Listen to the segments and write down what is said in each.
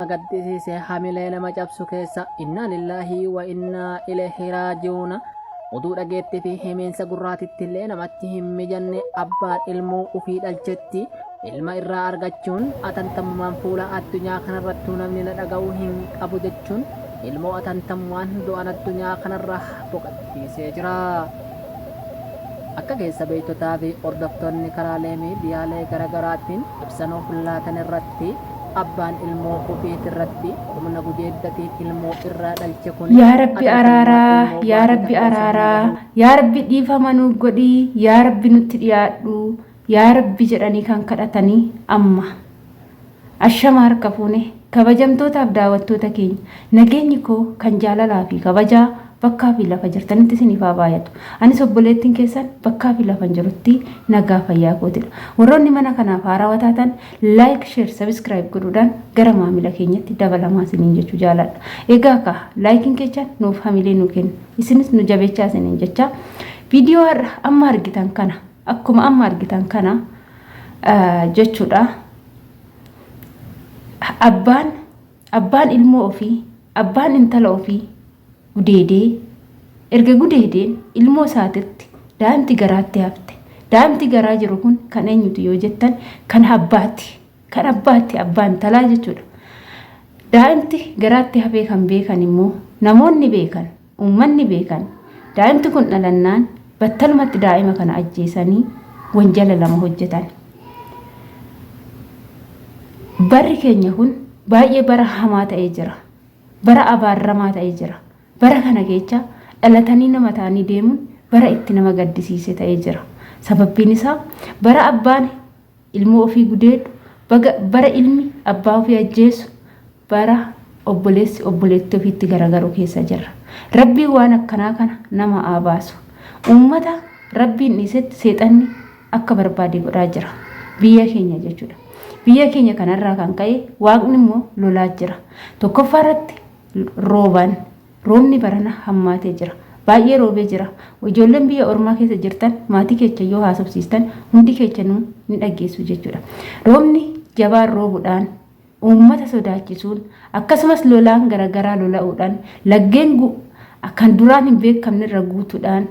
Gaddisiise hamilee nama cabsu keessa innaa lillaahi wa innaa ilayhi raaji'uuna. Oduu dhageetti fi himiinsa gurraatitti illee namatti hin mijanne, abbaan ilmoo ufii dhalchetti ilma irraa argachuun atantammumaan fuula addunyaa kanarrattuu namni na dhaga'u hin qabu jechuun ilmoo atantammumaan du'an addunyaa kanarra boqachiisee jira. Akka keessa beektotaa fi hordoftoonni karaalee miidiyaalee garaagaraatiin ibsa nuuf laatan irratti, abbaan ilmoo ufiitirratti humna gudeeddatiin ilmoo irraa dhalche kuni Yaa Rabbi atantammumaan araaraa, ilmoo yaa baatii Rabbi takka osoo hin araaraa, gahin yaa Rabbi dhiifama nuu godhi, yaa Rabbi nutti dhiyaadhu, yaa Rabbi jedhanii kan kadhatanii amma. Ashama harka fuune kabajamtootaaf daawwattoota keenya, nageenyi koo kan jaalalaa fi kabajaa bakkaa fi lafa jirtanitti isiniif haa baay'atu. Anis obboleettiin keessan bakkaa fi lafan jirutti nagaa fayyaa kootidha. Warroonni mana kanaaf haarawaa taatan like, share, subscribe godhuudhaan gara maamila keenyatti dabalamaa isiniin jechuu jaaladha. Egaa kaa laayikiin keessan nuuf hamilee nu kenna. Isinis nu jabeechaa isiniin jecha viidiyoo har'a amma argitan kana, akkuma amma argitan kana jechuudha. Abbaan ilmoo ofii, abbaan intala ofii gudeedee, erga gudeedeen ilmoo isaatitti daa'imti garaatti hafte. Daa'imti garaa jiru kun kan eenyuti yoo jettan, kan abbaati. Kan abbaatti, abbaa intalaa jechuudha. Daa'imti garaatti hafee kan beekan immoo namoonni beekan, uummanni beekan, daa'imti kun dhalannaan battalumatti daa'ima kana ajjeesanii wanjala lama hojjetan. Barri keenya kun baay'ee bara hamaa ta'ee jira. Bara abaarramaa ta'ee jira. Bara kana keessa dhalatanii nama ta'anii deemuun bara itti nama gaddisiise ta'ee jira. Sababbiin isaa bara abbaan ilmoo ofii gudeedu, bara ilmi abbaa ofii ajjeesu, bara obboleessi obboleettii ofiitti garagaru keessa jirra. Rabbiin waan akkanaa kana nama haa baasu. Uummata Rabbiin dhiisetti seexanni akka barbaade godhaa jira. Biyya keenya jechuudha. Biyya keenya kanarraa kan ka'e waaqni immoo lolaa jira. Tokkoffaa irratti roobaan, roobni barana hammaatee jira. Baay'ee roobee jira. Ijoolleen biyya ormaa keessa jirtan maatii keessa yoo haasofsiistan hundi keessanuu ni dhageessu jechuudha. Roobni jabaan roobuudhaan, uummata sodaachisuun, akkasumas lolaan garaagaraa lola'uudhaan, laggeen kan duraan hin beekamne irra guutuudhaan,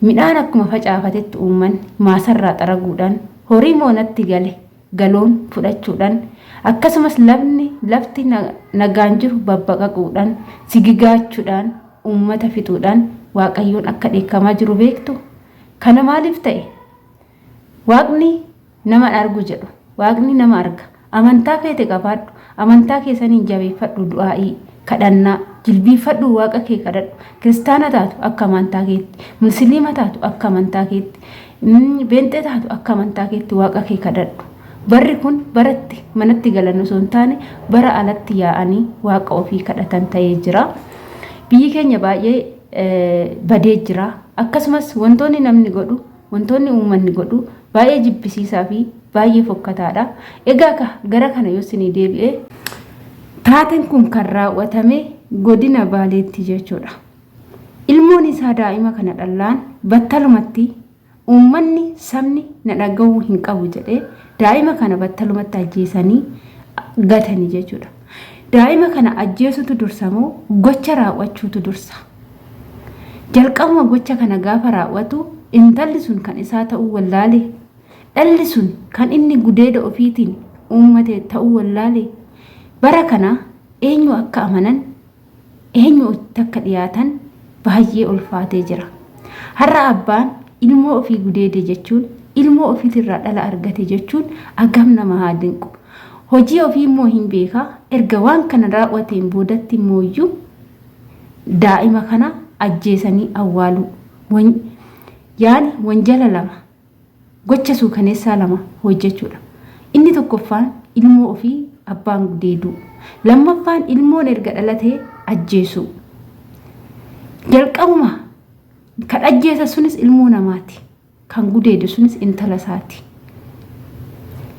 midhaan akkuma facaafatetti uummanni maasarraa xaraguudhaan, horii moonatti gale galoon fudhachuudhaan, akkasumas lafni lafti nagaan jiru babbaqaquudhaan, sigigaachuudhaan, uummata fixuudhaan Waaqayyoon akka dheekkamaa jiru beektu. Kana maaliif ta'e? Waaqni nama argu jedhu. Waaqni nama arga. Amantaa feete qabaadhu. Amantaa keessaniin jabeeffadhu, du'aa'ii, kadhannaa, jilbiiffadhu, waaqa kee kadhadhu. Kiristaana taatu akka amantaa keetti, Musliima taatu akka amantaa keetti, beenxee taatu akka amantaa keetti waaqa kee kadhadhu. Barri kun baratti manatti galan osoo hin taane bara alatti yaa'anii waaqa ofii kadhatan ta'ee jira. Biyyi keenya baay'ee badee jira. Akkasumas wantoonni namni godhu, wantoonni uummanni godhu baay'ee jibbisiisaa fi baay'ee fokkataadha. Egaa ka gara kana yoo isinii deebi'e, taateen kun kan raawwatame godina Baaleetti jechuudha. Ilmoon isaa daa'ima kana dhallaan battalumatti uummanni, sabni na dhaga'uu hin qabu jedhee daa'ima kana battalumatti ajjeesanii gatanii jechuudha. Daa'ima kana ajjeesutu dursa moo gocha raawwachuutu dursa? Jalqabuma gocha kana gaafa raawwatu intalli sun kan isaa ta'uu wallaale? Dhalli sun kan inni gudeeda ofiitiin uummate ta'uu wallaale? Bara kana eenyu akka amanan, eenyu akka dhiyaatan baay'ee ulfaatee jira. Har'a abbaan ilmoo ofii gudeede jechuun, ilmoo ofiitirraa dhala argate jechuun agam nama haa dinqu. Hojii ofii immoo hin beekaa, erga waan kana raawwateen boodatti immoo iyyuu daa'ima kana ajjeesanii awwaaluu. Yaani wanjala lama, gocha suukaneessaa lama hojjechuudha. Inni tokkoffaan ilmoo ofii abbaan gudeeduu. Lammaffaan ilmoon erga dhalatee ajjeesuu. Jalqabuma kan ajjeese sunis ilmoo namaati. Kan gudeede sunis intala isaati.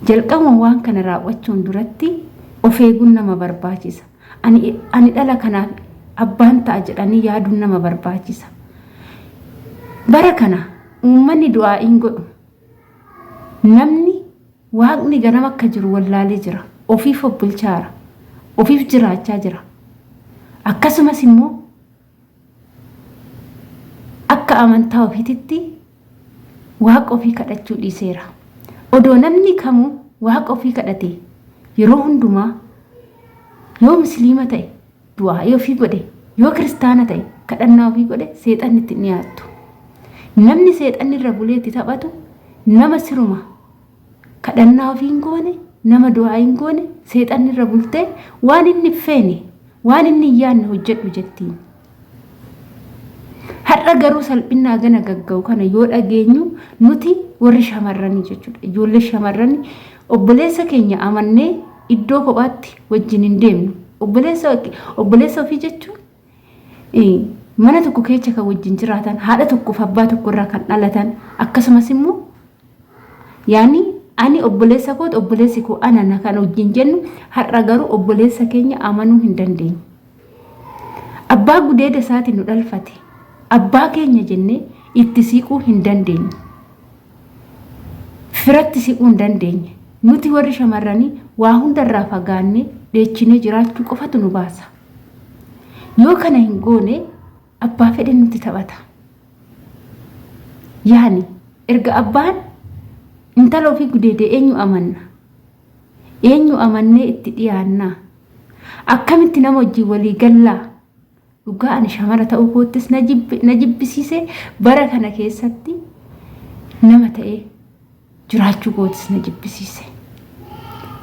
Jalqabuma waan kana raawwachuun duratti of eeguun nama barbaachisa. Ani dhala kanaaf abbaan ta'a jedhanii yaaduun nama barbaachisa. Bara kana uummanni du'aa'iin godhu. Namni waaqni ganama akka jiru wallaalee jira. Ofiif of bulchaara. Ofiif jiraachaa jira. Akkasumas immoo akka amantaa ofiititti waaqa ofii kadhachuu dhiiseera. Odoo namni kamuu waaqa ofii kadhate yeroo hundumaa yoo musliima ta'e du'aa'ii ofii godhe yoo kiristaana ta'e kadhannaa ofii godhe seexanni itti hin dhiyaattu. Namni seexanni irra bulee itti taphatu nama siruma kadhannaa ofii hin goone, nama du'aa hin goone, seexanni irra bultee waan inni hin feene, waan inni hin yaadne hojjedhu jettiin. Har'a garuu salphinna hagana gagga'u kana yoo dhageenyu nuti warri shamarranii jechuudha. Ijoollee shamarranii obboleessa keenya amannee iddoo kophaatti wajjin hin deemnu. Obboleessa obboleessa ofii jechuun mana tokko keessa kan wajjin jiraatan, haadha tokkoof abbaa tokko irraa kan dhalatan, akkasumas immoo yaani ani obboleessa kooti obboleessi koo ana na kan wajjin jennu har'a garuu obboleessa keenya amanuu hin dandeenyu. Abbaa gudeeda isaatiin nu dhalfate abbaa keenya jennee itti siquu hin dandeenye. Firatti siquu hin dandeenye. Nuti warri shamarranii waa hundarraa fagaannee dheechinee jiraachuu qofatu nu baasa. Yoo kana hin goone abbaa fedhe nutti taphata. Yaani erga abbaan intala ofii gudeede eenyu amanna? Eenyu amannee itti dhiyaannaa? Akkamitti nama wajjin walii gallaa? Dhugaa ani shamara ta'uu koottis na jibbisiise bara kana keessatti nama ta'ee jiraachuu kootis na jibbisiise.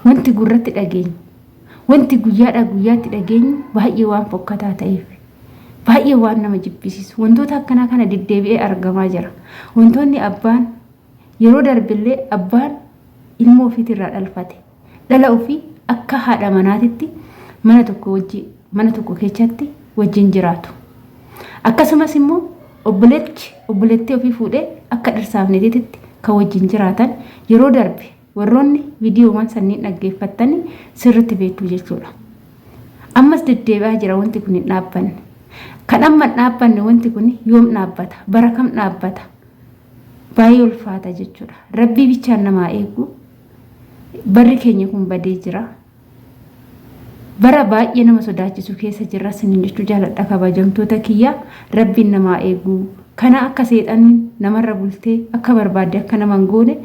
Wanti gurratti dhageenyu, wanti guyyaadhaa guyyaatti dhageenyu baay'ee waan fokkataa ta'eef, baay'ee waan nama jibbisiisu. Wantoota akkanaa kana deddeebi'ee argamaa jira. Wantoonni abbaan yeroo darbillee abbaan ilmoo ofiitirraa dhalfate. Dhala ofii akka haadha manaatitti mana tokko wajji mana tokko keessatti wajjin jiraatu. Akkasumas immoo obboleechi obboleettii ofii fuudhee akka dhirsaaf niitiitti kan wajjin jiraatan yeroo darbe warroonni viidiyoowwan sanniin dhaggeeffattanii sirriitti beektu jechuudha. Ammas deddeebi'aa jira wanti kun hin dhaabbanne. Kan amma hin dhaabbanne wanti kun yoom dhaabbata? Bara kam dhaabbata? Baay'ee ulfaata jechuudha. Rabbii bichaan namaa eegu. Barri keenya kun badee jira. Bara baay'ee nama sodaachisu keessa jirra sinin jechuu jaaladha kabajamtoota kiyya rabbiin namaa eegu. Kana akka seexanni namarra bultee akka barbaadde akka nama hin goone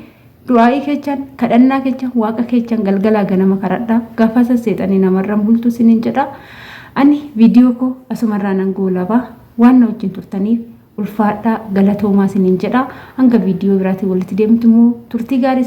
du'aa'ii keechan kadhannaa keechan waaqa keechan galgalaa ganama karadhaa gaafa san seexanni namarra hin bultu sinin jedha. Ani viidiyoo koo asumarraa nan goolaba waan na wajjin turtaniif ulfaadhaa galatoomaa sinin jedha hanga viidiyoo biraatiin walitti deemtu immoo turtii gaarii.